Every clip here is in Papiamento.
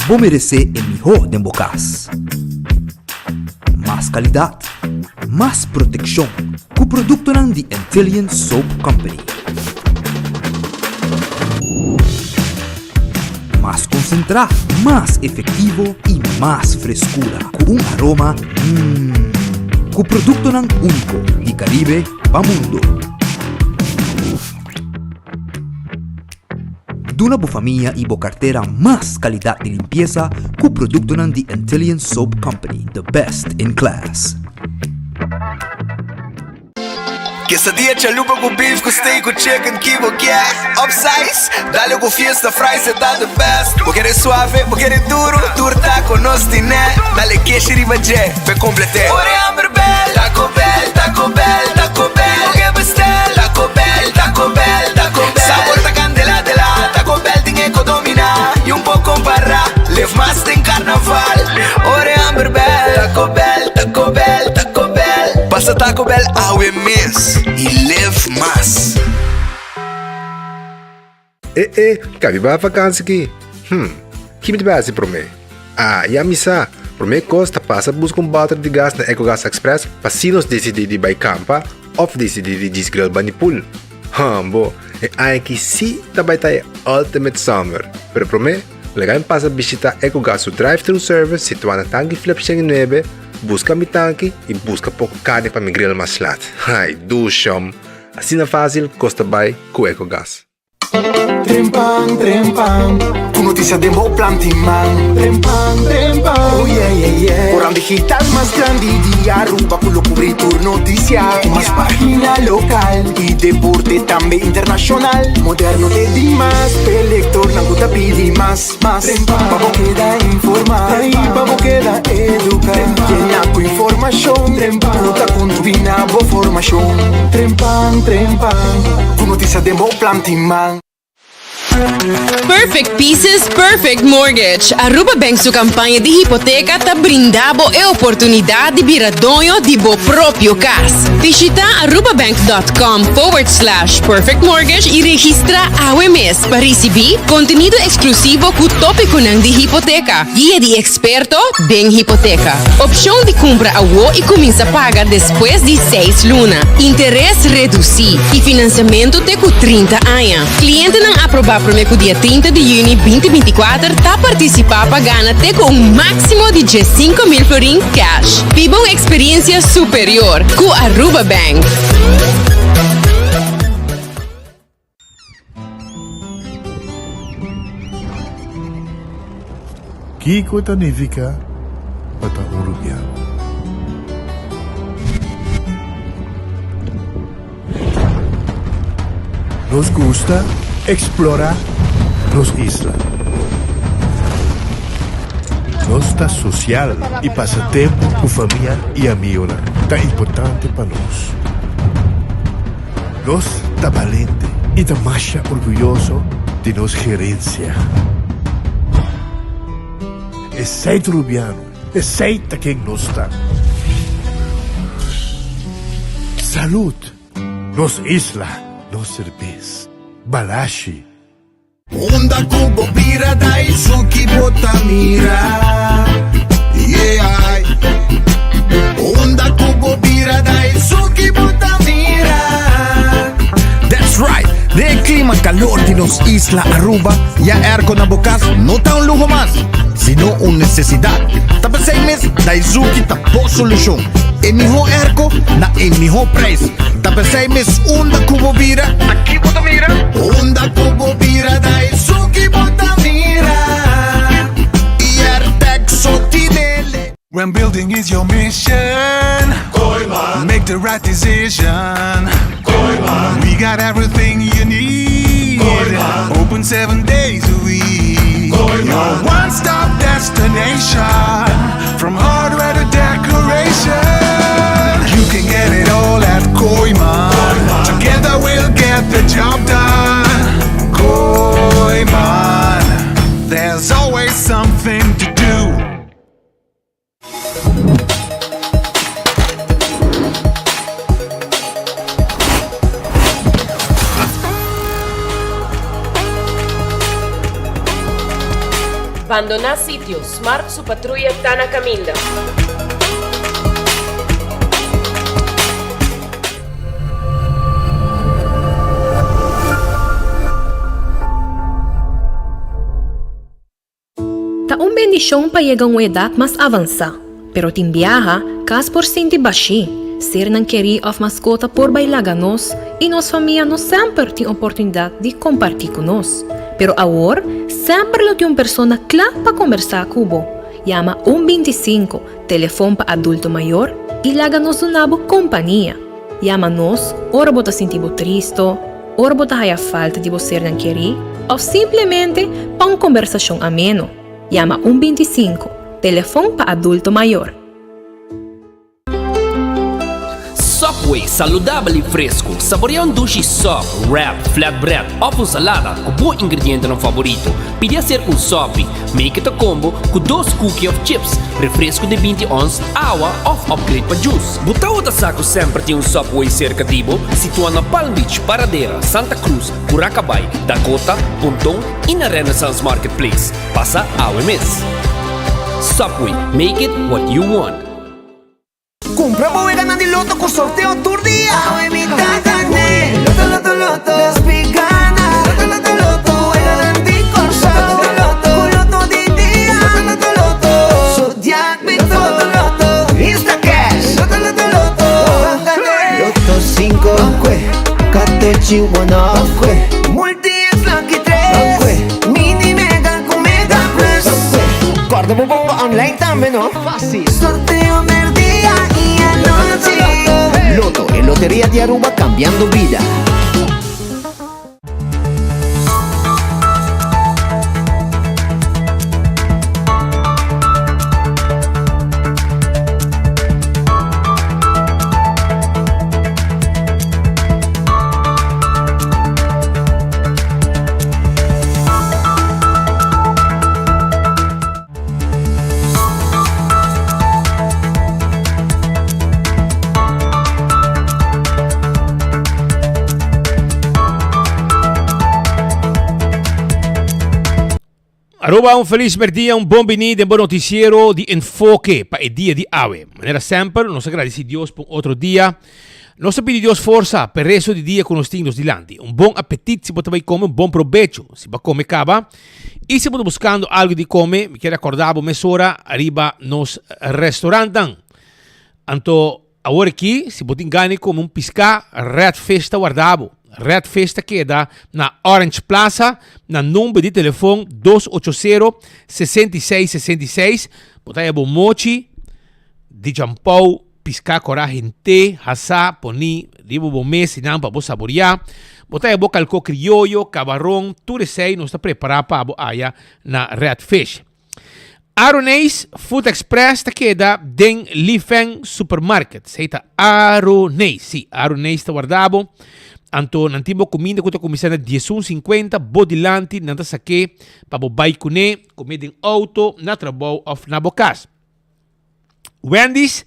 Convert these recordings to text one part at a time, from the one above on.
Bo meresé e mihó den bo kas. Mas kalidat, mas protekshon ku produktonan di Antillian Soap Company. Mas konsentrá, mas efektivo i mas freskura ku un aroma mmm. Ku produktonan úniko di Karibe pa mundu. Duna bo famia i bo kartera mas kalidat di limpiesa ku produktonan di Antillian Soap Company, the best in class. Quesadilla chalupa ku beef ku steak ku chicken ki bo kier Upsize, dale ku fiesta fries e ta the best Bo kere suave, bo kere duro, tur taco nos tine Dale keshi riba dje, p'e complete Ora e hamber bel, Taco Bell, Taco Bell, Taco Bell Bo ke bestel, Taco Bell, Taco Bell, Taco Bell Sabor ta candela de la, Taco Bell tin e co domina Y un po compara, leef mas den carnaval Ora e hamber bel, Taco Bell, Taco Bell, Taco Bell Pasa Taco Bell awe mes y leef mas. E e, kabi bai vakansi ki? Hm, ki mi ta bai hasi promé? Ah, ya mi sa! Promé kos ta pasa buska un bòter di gas na Ecogas Express pa si nos disidí di bai kampa òf disidí di djis grill bani pool. Hambo, e aña aki sí ta bai ta e ultimate summer! Pero promé, laga mi pasa bishitá Ecogas su drive-thru service situá na Tanki Flip 109, buska mi tanki i buska poko karni pa mi grill mas lat. Ai, dushom! Asina fásil kos ta bai ku Ecogas. Trempan, trempan, ku notisia den bo planti man. Trempan, trempan, oh yeah, yeah, yeah. Koran digital mas grandi di Aruba ku lo kubri tur notisia. Ku mas pagina lokal i deporte tambe internashonal. Moderno te dimas, p'e lektornan ku ta pidi mas, mas. Trempan, pa bo keda informá i pa bo keda eduká. Yena ku informashon ku ta kontribuí na bo formashon. Trempan, trempan. Ku notisia den bo planti man. Perfect Pieces, Perfect Mortgage! Aruba Bank su campaña di hipoteca ta brinda bo e oportunidad di bira doño di bo propio cas. Bishita arubabank.com forward slash perfectmortgage y registra awe mes pa ricibi contenido exclusivo cu topiconan di hipoteca, guia di experto den hipoteca, opcion di cumpra awo y cuminsa paga despues di seis luna, interes reduci y financiamento te cu 30 aña. Clientenan aproba prome cu dia 30 di juni 2024 ta participa pa gana te cu un maximo di 15,000 florin cash. Biba un experiencia superior cu Aruba Bank. Kiko ta nifiká pa ta un rubiano? Nos gusta eksplorá nos isla. Nos ta sosial i pasa tempu ku famia i amigunan ta importante pa nos. Nos ta balente i ta masha orguyoso di nos gerensia. Esei ta Rubiano, esei ta ken nos ta. Salud! Nos isla, nos serbes. Balashi. Unda ku bo bira da esun ki bo ta mira Yeah Unda ku bo bira da esun ki bo ta mira That's right! Den e klima kalor di nos isla Aruba, ya airco na bo kas no ta un luho mas, sino un nesesidat. Ta p'esei mes Daizuki ta bo solushon. E mihó airco na e mihó prijs. Ta p'esei mes unda ku bo bira, aki bo ta mira. Unda ku bo bira da esun ki bo ta mira Airtec so tinele. When building is your mission Kooiman Make the right decision Kooiman We got everything you need Kooiman Open seven days a week Kooiman Your one-stop destination From hardware to decoration You can get it all at Kooiman Together we'll get the job done Kooiman There's always something to do Bandoná sitio, Smart su patruya ta na kaminda. Ta un bendishon pa yega un edat mas avansá, pero tin biaha kas por sinti bashí, sernan kerí òf maskota por bai laga nos i nos famia no semper tin oportunidat di kompartí ku nos. Pero awor semper lo tin un persona kla pa kombersá ku bo. Yama un 25, telefon pa adulto mayor, i laga nos duna bo kompania. Yama nos ora bo ta sinti bo tristo, ora bo ta haya falta di bo sernan kerí òf simplemente pa un kombersashon ameno. Yama un 25, telefon pa adulto mayor. Subway, saludabel i fresku. Saborea un dushi sub, wrap, flatbread òf un salada ku bo ingredientenan faborito. Pidi aser un sopi. Make it a combo ku dos cookie òf chips, refresku di 20 ons, awa òf upgrade pa juice. Bo tawata sa ku semper tin un Subway serka di bo? Situá na Palm Beach, Paradera, Santa Cruz, Curacabai, Dakota, Ponton i na Renaissance Marketplace. Pasa awe mes! Subway, make it what you want. Cumpra bo weganan di loto cu sorteo tur dia. Awe mi ta gane. Loto, loto, loto. Nos pi gana. Loto, loto, loto. Weganan di Corsou. Loto, loto, Cu loto di dia. Loto, loto, loto. Zodiac mi loto, loto, loto. Insta cash. Loto, loto, loto. Gane. Loto 5. Katochi 1. Multi es lucky 3. Mini mega cu mega plus. Corda bo bongo online tambe no. Fácil. Sorteo merdia y anochi. Lotto, e loteria di Aruba cambiando bida. Aruba, un feliz merdia, un bon bini den bo noticiero di Enfoke pa e dia di awe. Manera semper, nos a gradeci Dios pa un otro dia. Nos a pidi Dios forsa pa e resto di dia cu nos tin nos dilanti. Un bon apetit si bo ta bay come, un bon probecho si bo a come caba. Y si bo ta buscando algo di come, mi kier acorda bo mesora ariba nos restaurantnan. Anto awor aki, si bo tin gana di come un pisca, Red Fish ta warda bo. Red Fish ta keda na Orange Plaza, na number di telefon 280 66 66. Bo ta haya bo mochi di jampou. Piská korá hent'é, hasá, poní riba bo mes i nan pa bo saboriá. Bo ta haya bo kalkó krioyo, kabaron, tur esei nos ta prepará pa bo aya na Red Fish. Aroneis Food Express ta keda den Li Feng Supermarket. Esei ta Aroneis, sí, Aroneis ta warda bo. Anto nan tin bo kuminda ku ta kuminsá na diesun sinkuenta, bo dilanti nan ta sak'é pa bo bai kuné, kumé den outo, na trabou òf na bo kas. Wendy's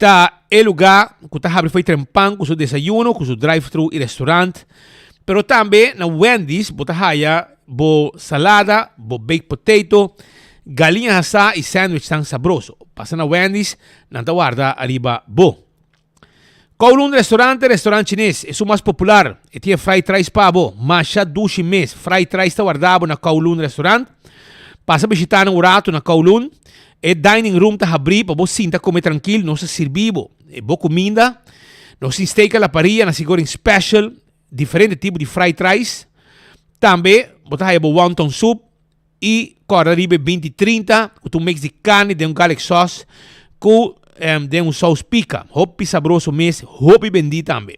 ta e lugá ku ta habri fo'i trempan ku su desayuno, ku su drive-thru i restaurant. Pero tambe na Wendy's bo ta haya bo salada, bo baked potato, galiña hasá i sandwichnan sabroso. Pasa na Wendy's, nan ta warda ariba bo. Kowloon Restaurante, restaurant chines, esun mas popular. E tin e fried rice pa bo. Masha dushi mes. Fried rice ta warda bo na Kowloon Restaurant. Pasa bishita nan un rato na Kowloon. E dining room ta habri pa bo sinta come trankil. Nos ta sirbi bo e bo cuminda. Nos tin steak a la parrilla, nasi goreng special, diferente tipo di fried rice. Tambe bo ta haya bo wonton soup. I kòrda riba e 20 30 ku ta un mix di karni den un garlic sauce ku den un saus pika. Hopi sabroso mes, hopi bendí tambe.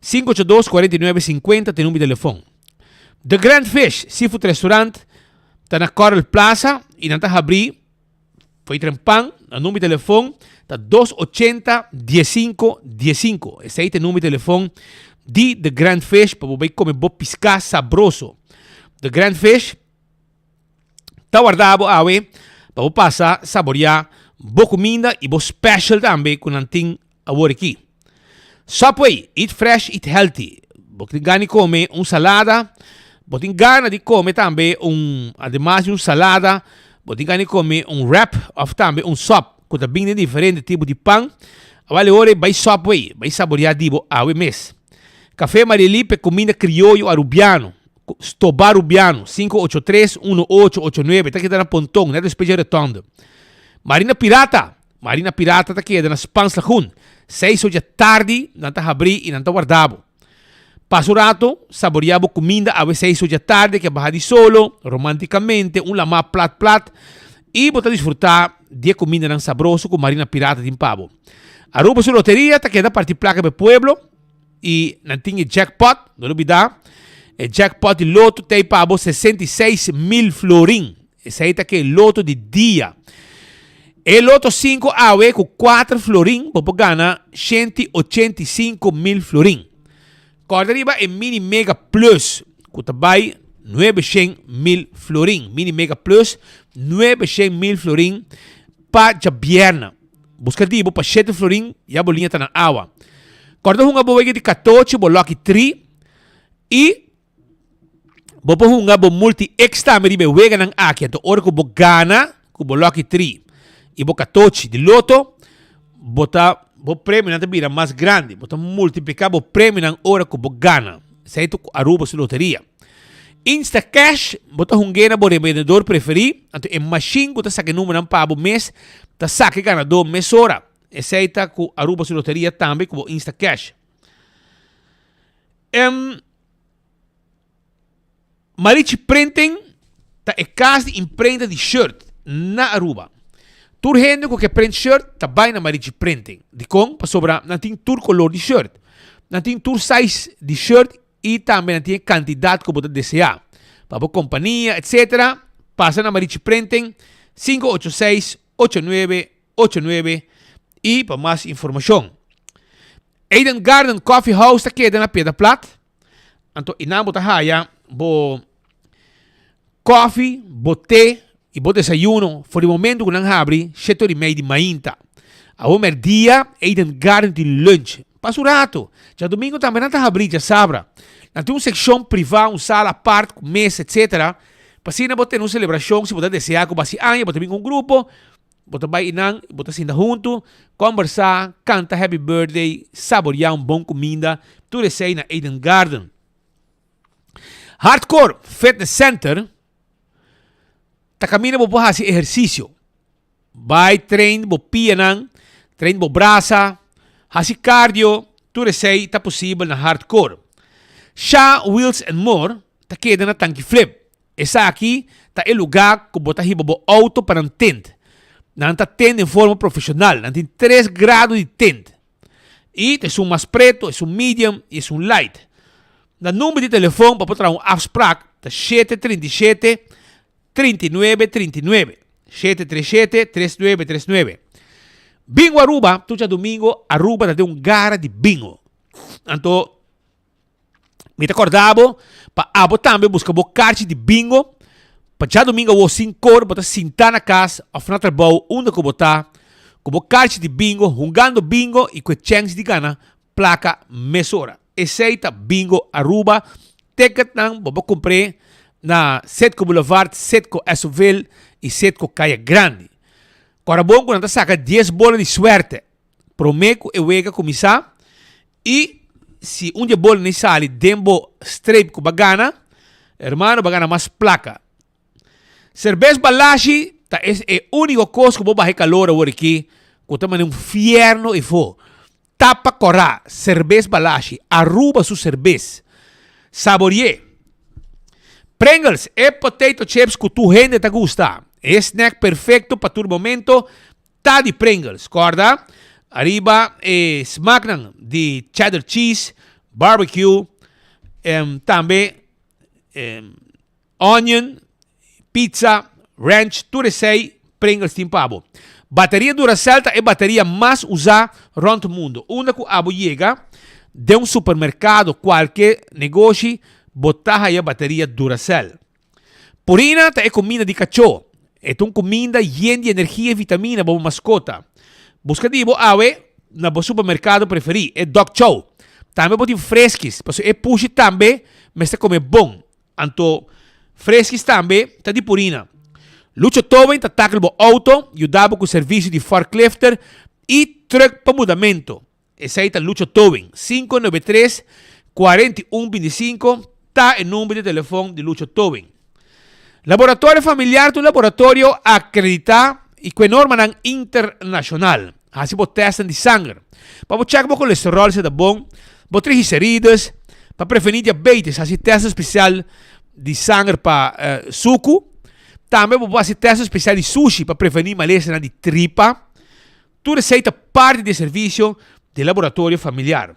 582 49 50 ta e number di telefon. The Grand Fish Seafood Restaurant ta na Coral Plaza i nan ta habrí Fo'i trempan, nan number di telefon ta dos ochenta diesinco diesinco. Esei ta e number di telefon di The Grand Fish pa bo bai come bo pisca sabroso. The Grand Fish ta warda bo awe pa bo pasa saboria bo cuminda y bo special tambe cu nan tin awor aki. Subway, eat fresh, eat healthy. Bo tin gana di come un salada. Bo tin gana di come tambe un, ademas di un salada, bo tin gana di come un wrap of tambe un sop cu ta bin den diferente tipo di pan. Awal e ora bai Subway, bai saborea di bo awe mes. Café Marily p'e cuminda crioyo Arubiano, Stoba Rubiano, 583 1889, ta keda na Ponton, net despues dje rotonde. Marina Pirata, Marina Pirata ta keda na Spans Lagoon. Seis or dje tardi nan ta habri i nan ta warda bo. Pasa un rato, saborea bo kuminda awe seis or dje tardi ke baha di solo, romantikamente, un lamá plat plat i bo ta disfrutá di e kumindanan sabroso ku Marina Pirata tin pa bo. Aruba su loteria ta keda parti plaka pa e pueblo i nan tin e jackpot, no lubidá, e jackpot di loto ta ei pa bo 66,000 florin. Esei ta ke loto di dia. E loto sinku awe ku kuater florin bo por gana 185,000 florin. Kòrda riba e Mini Mega Plus ku ta bai 900,000 florin. Mini Mega Plus 900,000 florin pa djabièrnè. Buska di bo pa shete florin ya bo liña ta na awa. Kòrda hunga bo wega di katochi bo lucky tri i Bo por hunga bo multi X tambe riba e weganan aki. Anto ora ku bo gana ku bo lucky tri i bo katochi di loto, bo ta bo premionan ta bira mas grandi. Bo ta multipliká bo premionan ora ku bo gana. Esei ta ku Aruba su loteria. Instacash, bo ta hung'é na bo rebendedor preferí. Anto e mashin ku ta saka e numbernan pa bo mes ta saka e ganadó mesora. Esei ta ku Aruba su loteria tambe ku bo Instacash. Em. Marichi Printing ta e kas di imprenta di shirt na Aruba. Tur hende ku ke print shirt ta bai na Marichi Printing. Dikon? Pasobra nan tin tur kolor di shirt. Nan tin tur size di shirt i tambe nan tin e kantidat ku bo ta deseá. Pa bo kompania etc. Pasa na Marichi Printing 586 8989 i pa mas informashon. Eden Garden Coffee House ta keda na Piedra Plat. Anto inan bo ta haya bo koffie, bo te i bo desayuno for di momento ku nan habri shete ora i mei di mainta. Awor merdia Eden Garden tin lunch. Pasa un rato. Djadumingu tambe nan ta habri djasabra. Nan tin un sekshon priva, un sala apart ku mesa etcetera. Pa asina bo tene un selebrashon si bo ta desea ku bo hasi aña bo ta bin ku un grupo. Bo ta bai einan, bo ta sinta huntu, kòmbersá, kanta happy birthday, saboriá un bon kuminda, tur esei na Eden Garden. Hardcore Fitness Center ta kaminda bo por hasi ehersisio. Bai train bo pianan, train bo brasa, hasi cardio, tur esei ta posibel na Hardcore. Sha Wheels and More ta keda na Tanki Flip. Esaki ta e lugá ku bo ta hiba bo outo pa nan tint. Nan ta tint den forma profeshonal. Nan tin tres grado di tint. I ta esun mas preto, esun medium i esun light. Nan number di telefon pa por traha un afsprak ta shete 37 39 39, shete tres shete, tres nuebe tres nuebe. Bingo Aruba, tur djadumingo Aruba ta den un gara di bingo. Anto. Mi ta kòrda bo pa abo tambe buska bo karchi di bingo pa djadumingu awor sin kor bo ta sintá na kas òf na trabou unda ku bo ta ku bo karchi di bingo hungando bingo i ku e chèns di gana plaka mesora. Esei ta Bingo Aruba. Ticketnan bo por kumpr'é na Citgo Boulevard, Citgo Esoville i Citgo Kaya Grandi. Kòrda bon ku nan ta saka dies bola di suerte. Promé ku e wega kuminsá i si un di e bolnan sali den bo streep ku bo a gana, hermano bo a gana mas plaka. Serbes Balashi ta es e úniko kos ku bo baha e kalor awor aki ku ta manera un fièrnu efo. Tapa kòrá, Serbes Balashi, Aruba su serbes. Sabori'é. Pringles, e potato chips ku tur hende ta gusta. E snack perfekto pa tur momento. Ta di Pringles, kòrda ariba e smaknan di cheddar cheese, barbecue, tambe onion, pizza, ranch, tur esei Pringles tin pa bo. Bateria Duracell ta e bateria mas usá rònt mundu. Unda ku abo yega den un supermerkado, kualke negoshi, bo ta haya bateria Duracell. Purina ta e kuminda di kachó. E ta un kuminda yen di energia i vitamina pa bo maskota. Buska di bo awe na bo supermerkado preferí, e Dog Chow. Tambe bo tin Friskies, pasobra e pushi tambe mester kome bon. Anto Friskies tambe ta di Purina. Lucho Towing ta tackle bo auto, yuda bo cu servicio di forklifter y truck pa mudamento. Esey ta Lucho Towing. 593 41 25 ta e number di telefon di Lucho Towing. Laboratorio Familiar ta un laboratorio acredita y cu e normanan internacional. Haci bo testnan di sanger pa bo check bo colesterol si ta bon, bo triglicerides, pa preveni diabetes haci testnan special di sanger pa sucu. Tambe bo por haci testnan special di sushi pa preveni malesanan di tripa. Tur esei ta parti di e servisio di Laboratorio Familiar.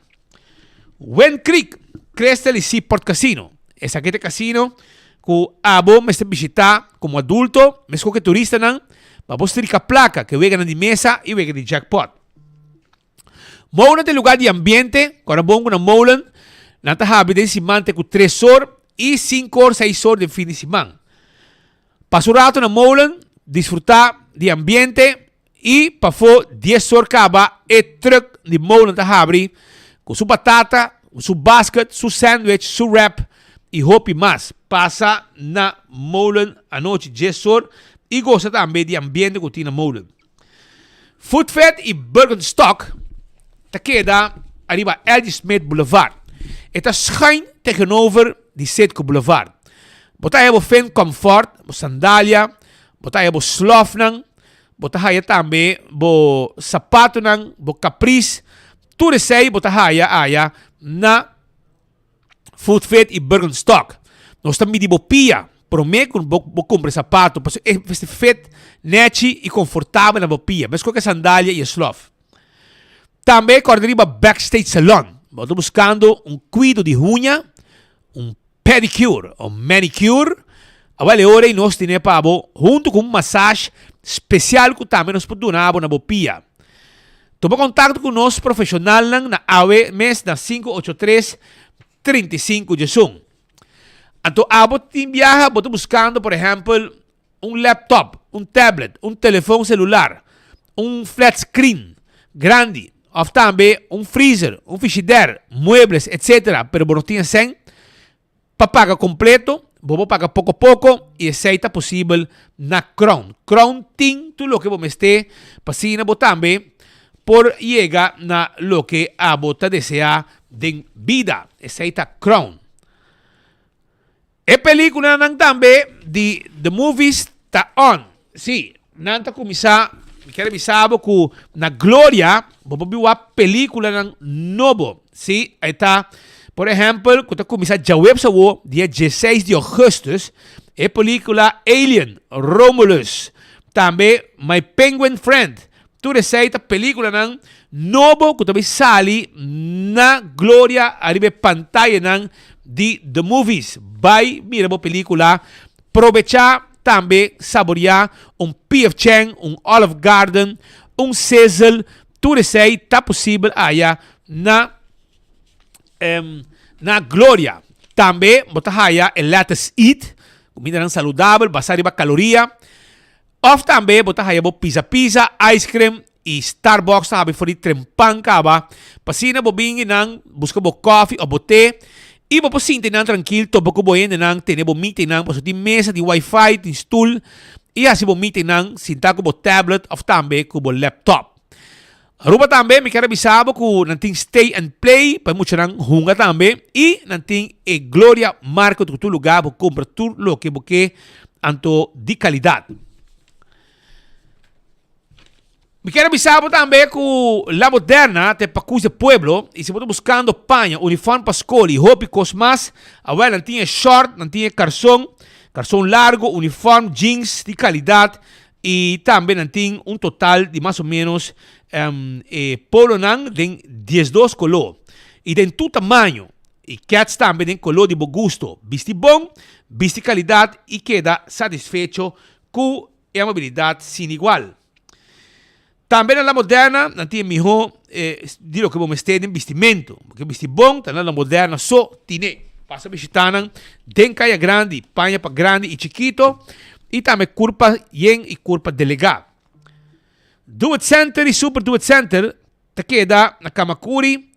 Wind Creek, Crystal y Seaport Casino. Esaki ta e casino cu abo mester bishita como adulto, mesco cu e turistanan, pa bo strika placa cu e weganan di mesa y wega di jackpot. Molen ta e lugar di ambiente, cu ora bon cu na molen, nan ta habri den siman te cu tres or y cinco or, seis or den fin di siman. Pasa un rato na molen, disfruta di ambiente I pafó dies or kaba e truck di molen ta habri ku su batata, su basket, su sandwich, su wrap i hopi mas. Pasa na molen anochi dies or i gosa tambe di ambiente ku tin na molen. Foodfed i Birkenstock ta keda ariba LG Smith Boulevard. E ta schuin tegenover di Citgo Boulevard. Bo ta haya bo fen comfort, bo sandalia, bo ta haya bo slofnan, Bo ta haya tambe bo sapatonan, bo kapris, tur esei bo ta haya aya na Food Fit i Birkenstock. Nos ta midi bo pia promé ku bo bo kumpra e sapato pasobra e mester fit nèchi i konfortabel na bo pia, meskos ku e sandalia i e slòf. Tambe kòrda riba Backstage Salon. Bo ta buskando un kuido di huña, un pedicure o manicure, awel e ora ei nos tene pa bo hunto cu un massage special cu tambe nos por duna bo na bo pia. Tuma contacto cu nos profesionalnan na awe mes na 583 35 diesun. Anto abo tin biaha bo ta buscando por ehempel un laptop, un tablet, un telefon celular, un flat screen grandi of tambe un freezer, un frigidaire, muebles, etc. Pero bo no tin e cen pa paga completo, bo por paga poco poco y esey ta posibel na Crown. Crown tin tur loke bo mester pa asina bo tambe por yega na loke abo ta desea den bida. Esey ta Crown. E peliculanan tambe di The Movies ta on. Si, nan ta cuminsa, mi kier a bisa bo cu na Gloria bo por bin wak peliculanan nobo. Si, e ta, por ehempel, cu ta cuminsa djaweps awo, dia dieseis di augustus, e pelicula Alien, Romulus, tambe My Penguin Friend. Tur esei ta peliculanan nobo cu ta bay sali na Gloria ariba e pantayanan di The Movies. Bay mira bo pelicula, probecha tambe saboria un PF Chang, un Olive Garden, un Sizzle, tur esei ta posibel aya na na Gloria. Tambe bo ta haya e Lettuce Eat, cumindanan saludabel basa riba caloria. Of tambe bo ta haya bo pizza pizza, ice cream y Starbucks ta habi for di trempan caba. Pa asina bo bin nan busca bo coffee of bo te y bo por sinti nan trankil topa cu bo hendenan, tene bo meetingnan pasobra tin mesa, tin wifi, tin stoel y haci bo meetingnan sinta cu bo tablet of tambe cu bo laptop. Aruba tambe mi kier a bisa bo cu nan tin stay and play pa e muchanan hunga tambe y nan tin e Gloria Market cu tur lugar bo cumpra tur loke bo ke anto di calidad. Mi kier a bisa bo tambe cu La Moderna ta e pacus de pueblo y si bo ta buscando paña, uniform pa scol y hopi cos mas, awel nan tin e short, nan tin e carson, carson largo, uniform, jeans di calidad Y tambe nan tin un total di mas o menos e polonan den diesdos color y den tur tamaño y kets tambe den color di bo gusto. Bisti bon, bisti calidad y keda satisfecho cu e amabilidad sin igual. Tambe na La Moderna nan tin e miho di loke bo mester den bistimento. Bo ke bisti bon, ta na La Moderna so tine. Pasa bishita nan den Kaya Grandi, paña pa grandi y chikito y tambe kurpa yen y kurpa delega. Do It Center y Super Do It Center ta keda na Kamakuri,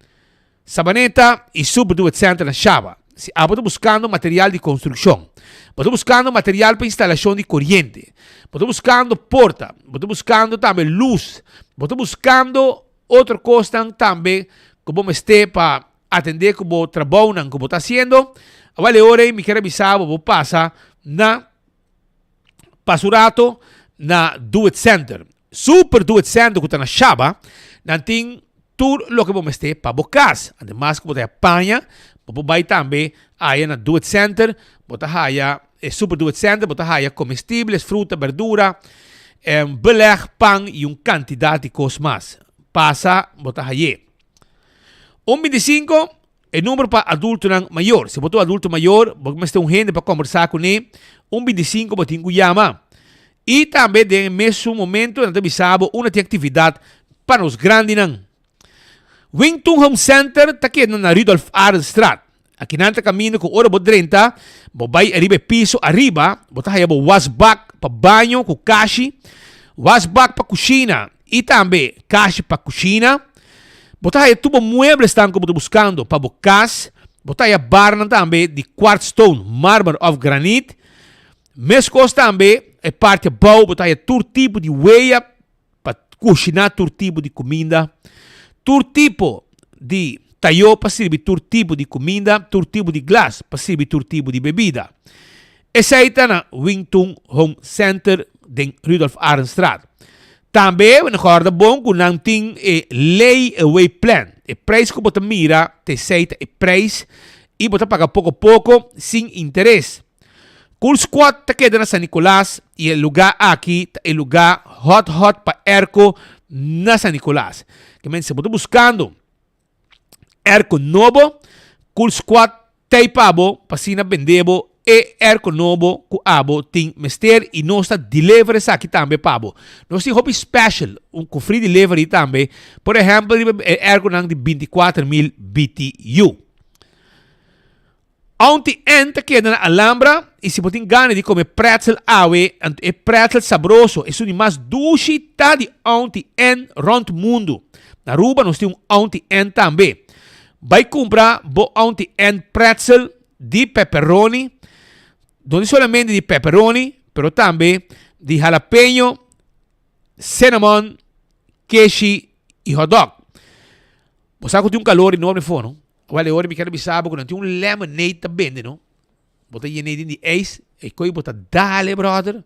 Sabaneta y Super Do It Center na Shaba. Si abo ta buskando material di konstrukshon, bo ta buskando material pa instalashon di koriente, bo ta buskando porta, bo ta buskando tambe lus, bo ta buskando otro kosnan tambe ku bo mester pa atendé ku bo trabounan ku bo ta hasiendo, awal e ora ei mi kier a bisa bo bo pasa na pasa un rato na Do It Center. Super Do It Center ku ta na Shaba, nan tin tur loke bo mester pa bo kas. Ademas ku bo ta haya paña, bo por bai tambe aya na Do It Center, bo ta haya e Super Do It Center, bo ta haya comestibles, fruta, berdura, beleg, pan y un cantidad di cos mas. Pasa bo ta haye. Un binticinco, E number pa adultonan mayor. Si bo ta un adulto mayor, bo mester un hende pa kombersá kuné. Un bintisinko bo tin ku yama. I tambe den e mesun momento nan ta bisa bo unda tin aktividat pa nos grandinan. Wington Home Center ta keda na Rudolf Arendstraat. Akinan ta kaminda ku ora bo drenta, bo bai ariba e piso ariba, bo ta haya bo wasbak pa baño ku kashi, wasbak pa kushina i tambe kashi pa kushina. Bo ta haya tur bo mueblesnan ku bo ta buskando pa bo kas. Bo ta haya barnan tambe di quartz stone, marmer òf granit. Meskos tambe e parti abou bo ta haya tur tipo di weya pa kushiná tur tipo di kuminda, tur tipo di tayó pa sirbi tur tipo di kuminda, tur tipo di glas pa sirbi tur tipo di bebida. Esei ta na Wing Tun Home Center den Rudolf Arendstraat. Tambe bo kòrda bon ku nan tin e lay away plan. E preis ku bo ta mira ta esei ta e preis i bo ta paga poko poko sin interes. Cool Squad ta keda na San Nicolas i e lugá aki ta e lugá hot hot pa airco na San Nicolas. Ke men si bo ta buskando Airco nobo, Cool Squad t'ei pa bo pa asina bende bo e airco nobo cu abo tin mester y nos ta deliver esaki tambe pa bo. Nos tin hopi special un cu free delivery tambe, por ehempel riba e airconan di 24000 BTU. Aunty Ann ta keda na Alhambra y si bo tin gana di come pretzel awe, anto e pretzel sabroso, esun di mas dushi ta di Aunty Ann rond mundu. Na Aruba nos tin un Aunty Ann tambe. Bai cumpra bo Aunty Ann pretzel di pepperoni, no di solamente di pepperoni, pero tambe di jalapeño, cinnamon, keshi y hotdog. Bo sa cu tin un calor enorme afo, no? Wèl, e ora mi ker bisa bo ku nan tin un lemonade ta bende, no? Bo ta yen'é den di ijs, e koi bo ta dale, bròder.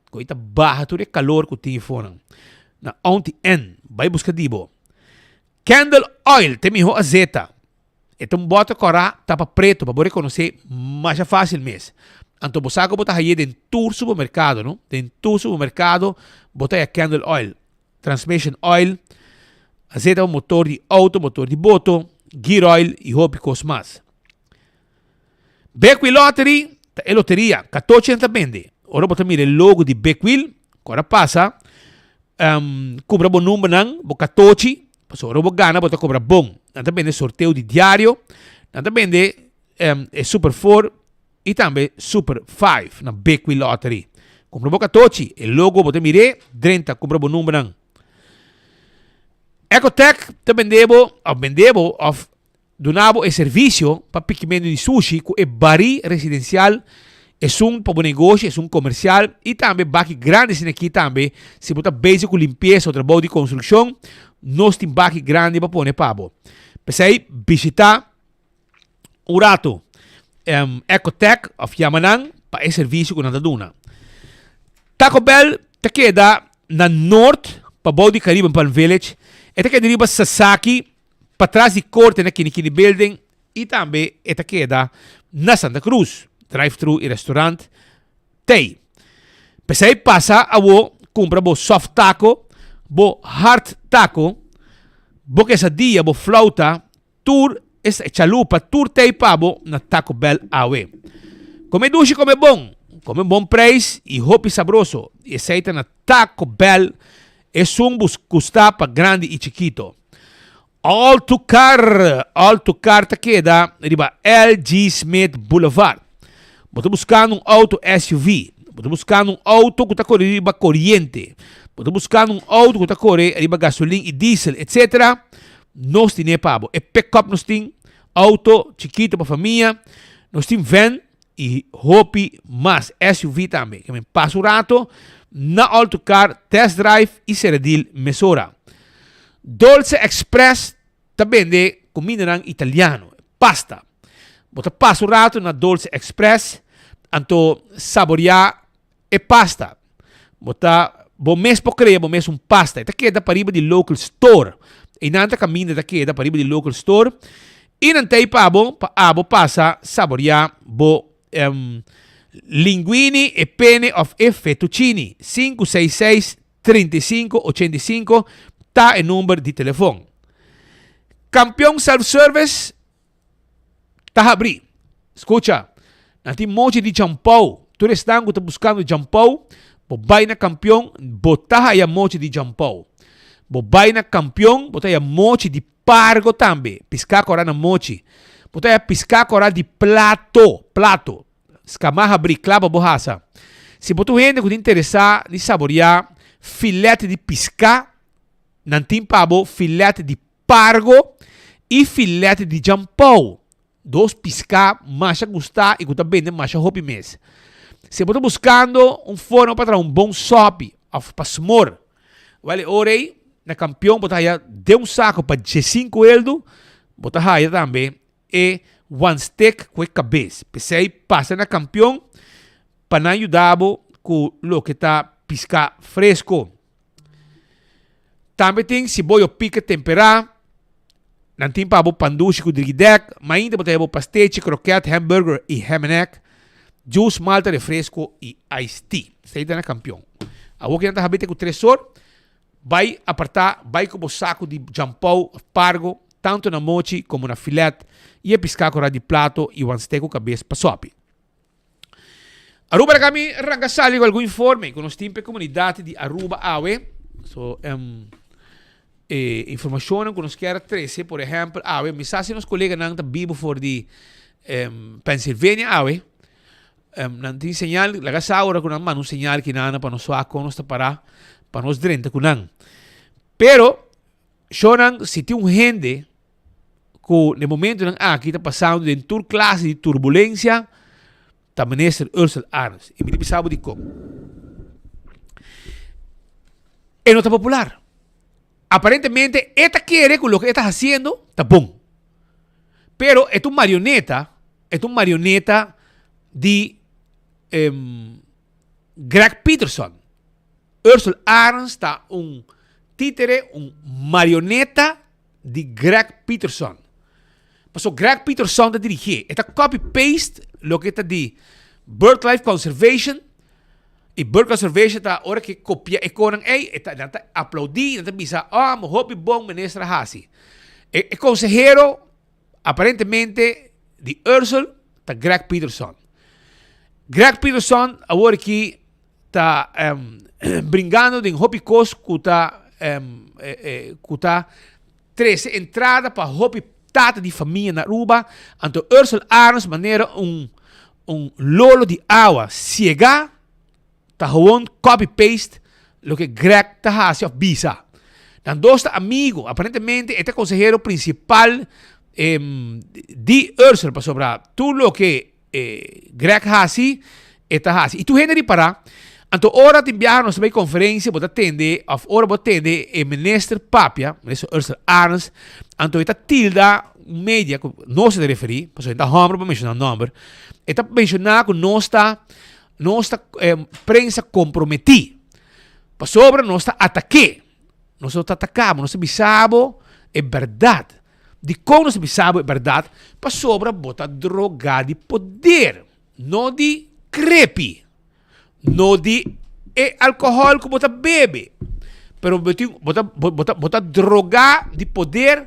Koi ta baha tur e kalor ku tin efonan. Na Auntie Ann, bai buska di bo. Candle oil ta e mihó azeta. E ta un bòter kòrá tapa pretu pa bo rekonosé masha fásil mes. Anto bo sa ku bo ta hay'é den tur supermerkado, no? Den tur supermerkado bo ta haya candle oil. Transmission oil, azeta pa motor di auto, motor di boto, gear oil y hopi cos mas. Big Wheel Lottery ta e loteria, katochi nan ta bende. Ora bo ta mira e logo di Big Wheel, cu ora pasa, um, cobra bo numbernan, bo katochi, pasobra ora bo gana bo ta cobra bon. Nan ta bende sorteo di diario, nan ta bende um, e Super 4, I tambe Super Five na Bequi Lottery. Kumpra bo katochi, e logo bo ta mir'é, drenta kumpra bo numbernan. Ecotech ta bende bo òf bende bo òf duna bo e servisio pa pikimentu di sushi ku e barí residensial, esun pa bo negoshi, esun komersial i tambe baki grandi asina aki tambe si bo ta bezig ku limpiesa o trabou di konstrukshon nos tin baki grandi pa pone pa bo. P'esei bishita. Un rato um, Ecotech of yama nan pa e servicio ku nan ta duna. Taco Bell ta keda na Noord pa bou di Caribbean Palm Village. E ta keda riba Sasaki patras di korte na Kinikini Building i tambe e ta keda na Santa Cruz. Drive-thru i restaurant tei. P'esei pasa awo kumpra bo soft taco, bo hard taco, bo quesadilla, bo flauta Tur esta e chalupa tur tei pa bo na Taco Bell awe. Come dushi come bon, come bon prijs y hopi sabroso y esey ta na Taco Bell esun bus gusta pa grandi y chikito. All to Car, All to Car ta keda riba LG Smith Boulevard. Bo ta buscando un auto SUV, bo ta buscando un auto cu ta core riba coriente, bo ta buscando un auto cu ta core riba gasolin y diesel etc. Nos tine pa bo. E pick-up nos tin, auto chikito pa famia. Nos tin van y hopi mas SUV tambe. Ke men pasa un rato na All to Car, test drive y sera deal mesora. Dolce Express ta bende cumindanan italiano, pasta. Bo ta pasa un rato na Dolce Express anto saborea e pasta. Bo ta bo mes por crea bo mes un pasta. E ta keda pariba di local store. Einan ta caminda ta keda pariba di local store. Y nan ta ei pa bo pa abo pasa saborea bo um, linguini, e pene of e fettuccini. 566 35 85 ta e number di telefon. Campeon Self Service ta habrí. Skucha, nan tin mochi di djampou. Tur esnan ku ta buskando djampou, bo bai na Kampion, bo ta haya mochi di djampou. Bo bai na Kampion, bo ta haya mochi di pargo tambe, piská kòrá na mochi. Bo ta haya piská kòrá di plato, plato. Skamá habrí, kla pa bo hasa. Si bo ta un hende ku ta interesá di saboriá filèt di piská, nan tin pa bo filèt di Pargo i filèt di djampou, dos piská masha gustá i ku ta bende masha hopi mes. Si bo ta buskando un forma pa traha un bon sòpi òf pa smor, wèl e ora ei na Kampion bo ta haya den un sako pa diesinku eldu, bo ta haya tambe e one stick ku e kabes. P'esei pasa na Kampion pa nan yuda bo ku loke ta piská fresko. Tambe tin siboyo pika temperá. Nan tin pa bo pandushi ku drigidèk. Mainta bo ta haya bo pastechi, kroket, hamburger i ham and egg, juice, malta, refresco i iced tea. Esei ta na Kampion. Awor ki nan ta habita ku tresor, bai apartá, bai ku bo saku di djampou òf pargo, tantu na mochi komo na filèt, i e piská ku ra di plato i wanstè ku kabes pa sòpi. Aruba laga mi ranka sali ku algun informe ku nos tin pa e komunidat di Aruba awe. So, um, e informashonnan ku nos kier a trese, por ehèmpel, awe, mi sa si nos koleganan ta bibu for di um, Pennsylvania awe. Um, nan tin señal, laga sa ora ku nan manda un señal kinana pa nos wak kon nos ta pará, pa nos drenta ku nan. Pero, shownan, si tin un hende ku na e momentonan aki ta pasando den tur klase di turbulensia ta Minister Ursell Arends. I mi ta bisa bo dikon. E no ta popular. Aparentemente e ta kere ku loke e ta hasiendo ta bon. Pero e ta un marioneta, e ta un marioneta di Greg Peterson. Ursell Arends ta un títere, un marioneta di Greg Peterson. Paso Greg Peterson ta dirigié. E ta copy paste loke ta di Birdlife Conservation. I Bird Conservation ta ora ke kopia e konan ei, e ta, nan ta aplaudí, nan ta bisa, oh, mo hopi bon minister a hasi. E, e konsehero aparentemente di Ursel ta Greg Peterson. Greg Peterson awor aki ta um, bringando den hopi kos ku ta um, eh, eh, ku ta trese entrada pa hopi tata di famia na Aruba. Anto Ursel Arends manera un, un lolo di awa siega ta gewoon copy paste loke Greg ta hasi of bisa. Nan dos ta amigo. Aparentemente e ta consehero principal em, di Ursel pasobra tur loke E Greg hasi, e ta hasi. I tur hende ripará. Anto ora tin biaha nos ta bai konferensia, bo ta tende, òf ora bo tende e minister papia, minister Ursula Arends, anto e ta tilda un media ku nos ta referí, pasobra e ta hòmber pa menshoná nòmber, e ta menshoná ku nos ta, nos ta prensa komprometí, pasobra nos ta atak'é, nos no ta ataká bo, nos ta bisa bo e bèrdat. Dikon nos ta bisa bo e bèrdat? Pasobra bo ta drogá di poder, no di krepi, no di e alkohòl ku bo ta bebe, pero bo tin bo ta bo ta bo ta drogá di poder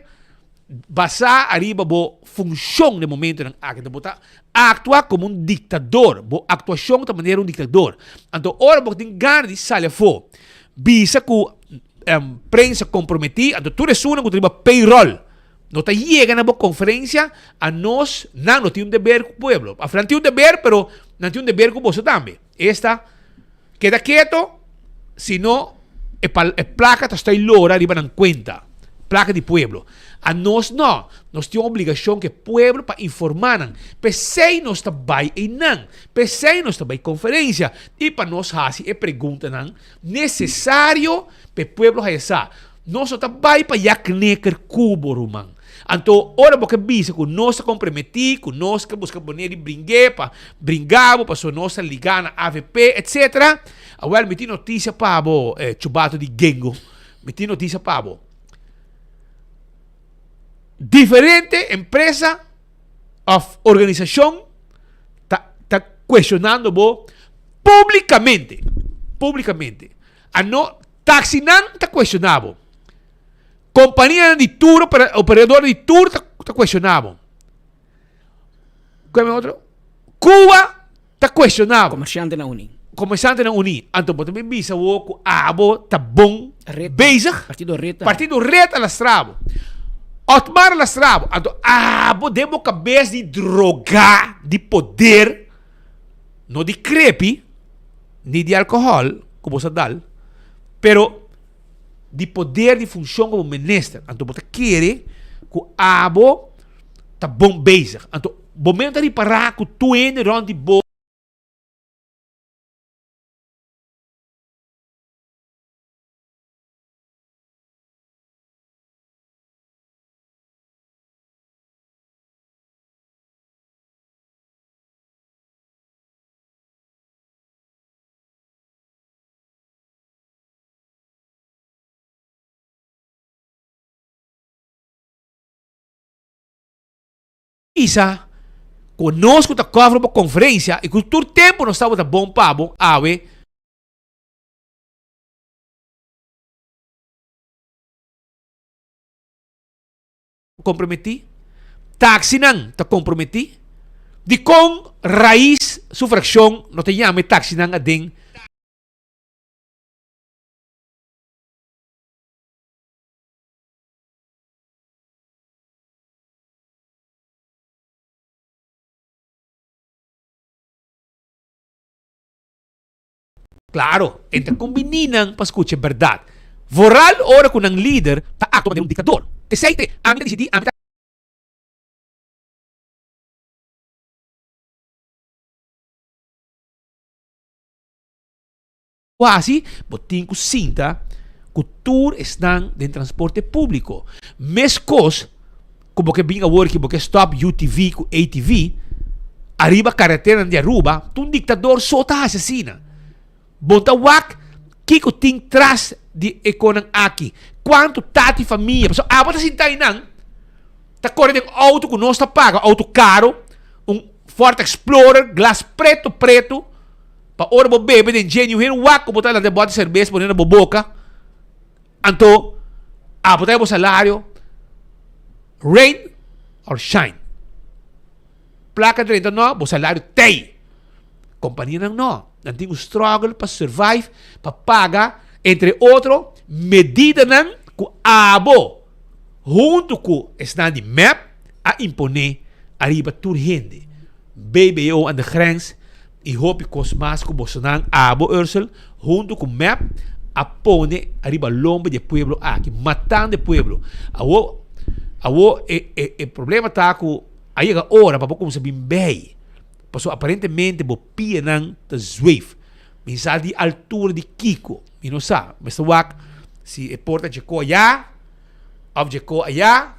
basá ariba bo funshon den momentonan aki. Bo ta aktua komo un diktador, bo aktuashon ta manera un diktador. Anto ora bo tin gana di sali afó bisa ku prensa komprometí, anto tur esunnan ku ta riba payroll no ta yega na bo konferensia, a nos nan no tin un deber ku pueblo. Af nan tin un deber, pero nan tin un deber ku boso tambe. Esta, keda keto, si no e e plaka ta stoi lora riba nan kuenta. Plaka di pueblo. Anos no. Nos tin un obligashon ku e pueblo pa informá nan. P'esei nos ta bai einan. P'esei nos ta bai konferensia. I pa nos hasi e preguntanan nesesario pa e pueblo haya sa. Nos no ta bai pa ya kneker ku bo, ruman. Anto, ora bo ke bisa ku nos ta komprometí, ku nos ke buska manera di bring'é pa bringa bo pasobra nos ta ligá na avp, etsetera, awèl mi tin notisia pa bo, chubato di gengo. Mi tin notisia pa bo. Diferente empresa of organisacion ta, ta cuestionando bo publicamente. Publicamente. Ano, taxinan ta cuestiona bo. Companianan di tour, operador di tour ta, ta cuestiona bo. Kua otro? Cuba ta cuestiona bo. Comerciantenan uni. Comerciantenan uni. Anto bo ta bin bisa wo cu abo ta bon Red. bezig. Partido Red ta. Partido Red a lastra bo. Otmar a lastra bo. Anto abo den bo cabes di droga di poder, no di crepi, ni di alcohol cu bo sa dal, pero di poder di funcion como minister. Anto bo ta kere cu abo ta bon bezig. Anto bo men ta ripará ku tur hende rònt di bo. Bisa ku nos ku ta cover bo conferencia y ku tur tempo nos tabata bon pa bo awe. Comprometí, taxinan ta comprometí, dikon Raiz su fraccion no ta yama e taxinan aden? Claro, e ta combiní nan pa scucha e berdad. Vooral ora cu nan lider ta actua manera un dictador. Esey te, ami ta dicidi, ami ta. Haci, bo tin cu sinta cu tur esnan den transporte publico. Mescos cu bo ke bin awor ki bo ke stop UTV cu ATV ariba carreteranan di Aruba, ta un dictador so ta haci asina. Bo ta wak kico tin tras di e conan aki, cuanto tati famia, pasobra abo ta sinta einan ta core den auto cu nos ta paga, auto caro, un Ford Explorer glas preto preto, Pa ora bo bebe den dje niun hende wak ku bo ta lanta e bòt di serbes pone na bo boka, anto abo ta haña bo salario rain or shine. Plaka drenta no, bo salario tei. Kompanianan no, nan tin ku struggle pa survive, pa paga entre otro medidanan ku abo huntu ku esnan di mep a impone ariba tur hende. BBO aan de grens y hopi cos mas cu bosonan abo Ursel hunto cu mep a pone ariba lomba di e pueblo aki matando e pueblo awo awo e e e problema ta cu a yega ora pa bo cuminsa bin bay pasobra aparentemente bo pianan ta zweef mi sa di altura di kico mi no sa mester wak si e por ta dje ko aya of dje ko aya.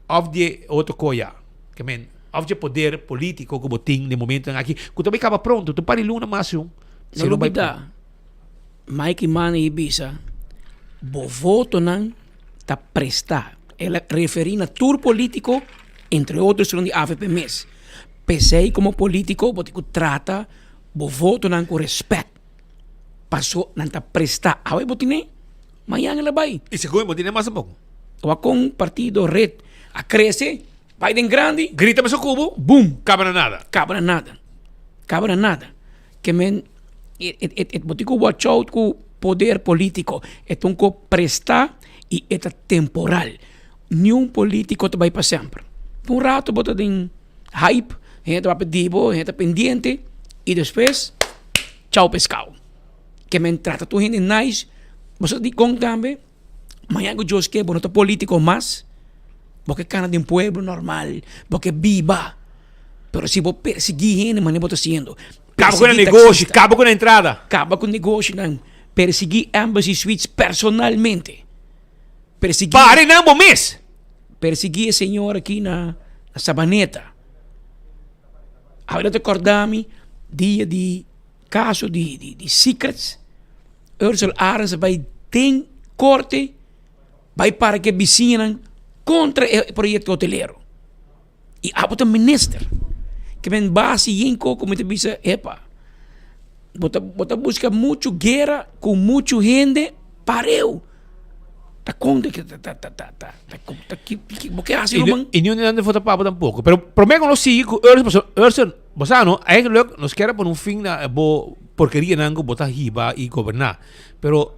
Of di e otro koya. Ke men, of dje poder politico ku bo tin den momentonan aki, ku ta bai kaba pronto, ta un par di luna mas jun. No lubida, Mike Eman a bisa, bo votonan ta presta. El a referi na tur politico, entre otro esun di avp mes. P'esei komo politico bo tin ku trata bo votonan ku respet, paso nan ta presta. Awe bo tine, mañana el a bai. I segun bo tine mas tampoco. Wak kon partido red a krese, bai den grandi. Grita mesun kubo, boom! Kaba na nada. Kaba na nada. Kaba na nada. Ke men e e bo tin ku watch out ku poder politiko. E ta un ko presta i e ta temporal. Niun politiko ta bai pa semper. Un rato bo ta den hype, hende ta papia di bo, hende ta pendiente i despues chao pescao. Ke men trata tur hende nice. Bo sa dikon tambe? Mañan ku Dios ke bo no ta politico mas, bo ke kana den pueblo normal, bo ke biba. Pero si bo persigui hende manera bo ta haciendo. Kaba ku nan negoshi, kaba ku nan entrada. Kaba ku negoshinan, persigui Embassy Suites personalmente. Persigui. Pare nan bo mes. Persigui e señor aki na Sabaneta. Awor ta korda mi dia di kaso di di secrets, Ursel Arends a bai den korte bai para ku e bisiñanan kontra e proyekto hotelero. I abo ta minister. Ke men base yen koko mi ta bisa epa bo ta bo ta buska muchu guera ku muchu hende pareu. Ta kon ta ta ta ta ta ta ki bo ke hasi ruman? I niun di nan ta vota pa bo tampoko. Pero prome ku nos sigui ku Ursel pasobra Ursel bo sa no eigenlijk nos kier a pone un fin na bo porkerianan ku bo ta hiba i goberná. Pero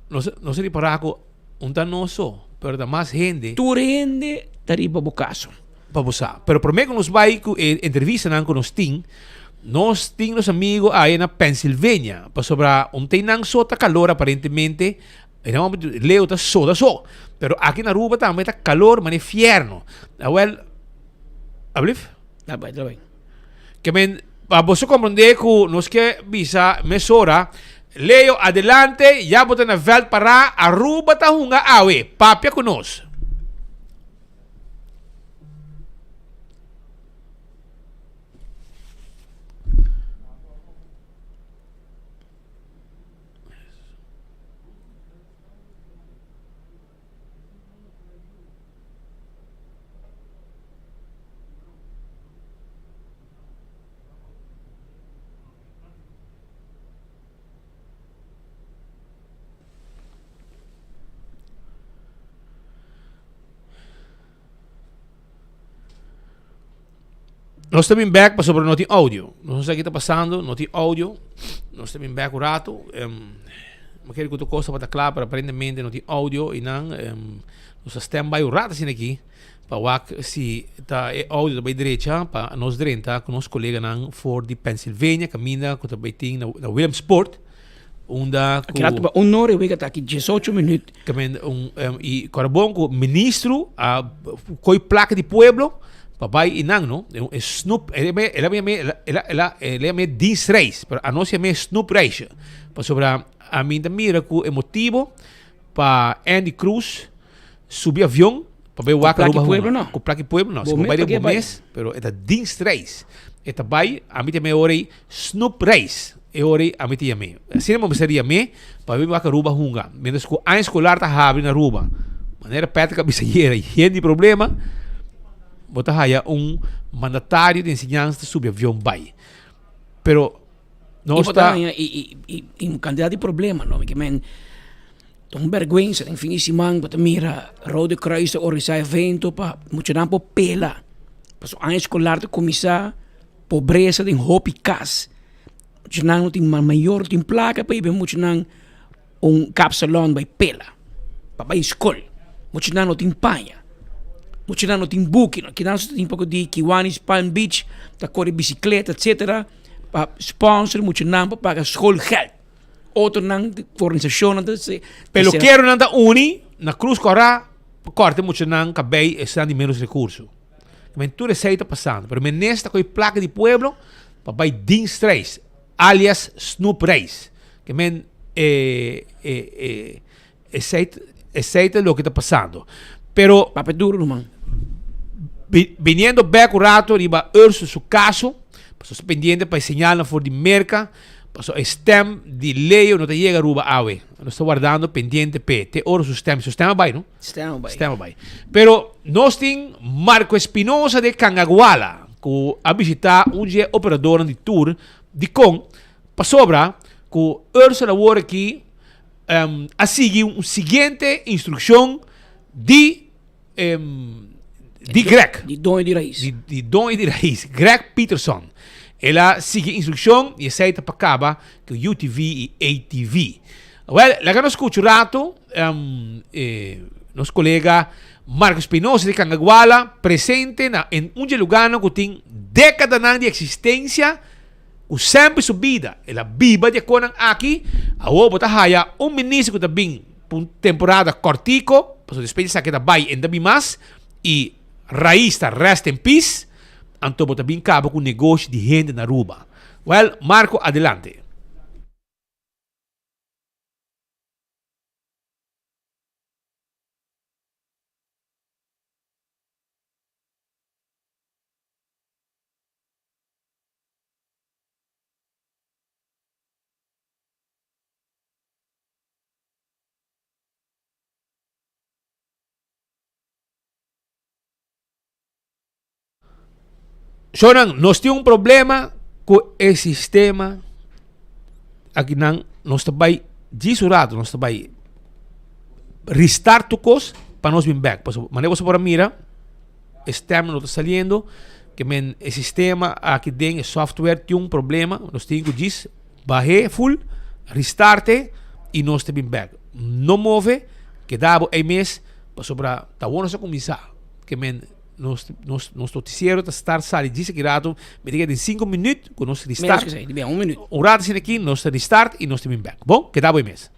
nos nos a ripará ku Un ta nos so, pero ta mas hende. Tur hende ta riba bo kaso. Pa bo sa. Pero promé ku nos bai ku e entrevistanan ku nos tin, nos tin nos amigo aya na Pennsylvania, pasobra un te nan so ta kalor aparentemente, e nan leu ta soda so. Pero aki na Aruba tambe ta kalor manera fierno. Awel, ablief? Ta bai, ta bai. Ke men, pa boso komprondé ku nos ke bisa mesora, Leo adelante, ya bo ta na vèlt pará, Aruba ta hunga awe, papia ku nos. Nos ta bin bek pasobra no tin audio. Nos no sa ki ta pasando, no tin audio. Nos ta bin bek un rato. Um, mi kere ku tur kos tabata kla, pero aparentemente no tin audio i nan um, nos ta stand by un rato asina aki pa wak si ta e audio ta bai drecha pa nos drenta ku nos koleganan for di Pennsylvania kaminda ku ta bai tin na, na Williamsport unda ku Aki rato pa un ora i wega ta aki 18 minuut. Kaminda un um, i kora bon ku ministro a koi plaka di pueblo pa bai i nan no e snoep el a el a el a el a yam'é dienstreis pero anos yam'é snoepreisje pasobra ami ta mira ku e motibo pa Andy Cruz subi avion pa bai wak Aruba pueblo no ku plaki pueblo no si bo bai den bo mes pero e ta dienstreis e ta bai ami ta yam'é ora ei snoepreis e ora ei ami ta yam'é asina bo mester yam'é pa bai wak Aruba hunga mientras ku aña eskolar ta habri na Aruba manera Patrick a bisa ayera yen di problema bo ta haya un mandatario di enseñansa ta subi avion bai pero nos ta i i un kantidat di problema no ke men Ta un bèrgwensa den fin di siman bo ta mira Rode Kruis ta organisá evento pa muchanan por pela. Pasobra aña eskolar ta kuminsá, pobresa den hopi kas. Muchanan no tin mayor no tin plaka pa hiba e muchanan un kapsalòn bai pela, pa bai skol. Muchanan no tin paña, muchanan no tin buki. Kinan so ta tin poko di Kiwanis Palm Beach ta kore bisikleta etsetera pa sponsor muchanan pa paga skolgèld. Otronan organisashonnan ta se. Pelokeronan ta uni na Cruz Cora pa kòrta e muchanan kabei esnan di menos rekurso. Men tur esei ta pasando, pero menes ta kohe plaka di pueblo pa bai dienstreis, alias snoepreis. Ke men e e e esei esei ta loke ta pasando. Pero Papia duro ruman. Biniendo bek un rato riba Urso su kaso, pasobra su pendiente pa e señalnan for di Merka, pasobra e stem di Leo no ta yega Aruba awe. Nos ta wardando pendiente p'e te ora su stem, su stem a bai no? Stem a bai. Stem a bai. Pero nos tin Marco Espinosa de Cangaguala ku a bishita un dje operadornan di tour dikon pasobra ku Ursula awor aki a sigui un siguiente instrukshon di di Greg. Di doño di rais. Di, di doño di rais, Greg Peterson. El a sigui instrukshon i esei ta pa kaba ku UTV i ATV. Wel, laga nos skucha un rato eh, nos kolega Marco Espinosa di Cangaguala presente na en un dje lugarnan ku tin dekadanan di eksistensia ku semper su bida el a biba di e konan aki. Awor bo ta haya un minister ku ta bin. Pa un temporada cortico, pasobra despues di esaki ta bay en ta bin mas y Raiz ta rest in peace, anto bo ta bin caba cu negoshi di hende na Aruba. Well, Marco adelante. Shonan, nos tin un problema ku e sistema akinan. Nos ta bai djis un rato, nos ta bai restart tur kos pa nos bin bek. Pasobra manera boso por a mira e stem no ta saliendo, ke men e sistema aki den e software tin un problema. Nos tin ku djis bah'é full, restart e i nos ta bin bek. No move, keda bo ei mes pasobra ta awor nos a kuminsá. Ke men nos nos nos noticiero ta start sali djis aki rato, mi ta keda den sinku minüt ku nos Menos restart. ku esei, di bia un minüt. Un rato asina aki nos ta restart i nos ta bin bek. Bon, keda bo ei mes.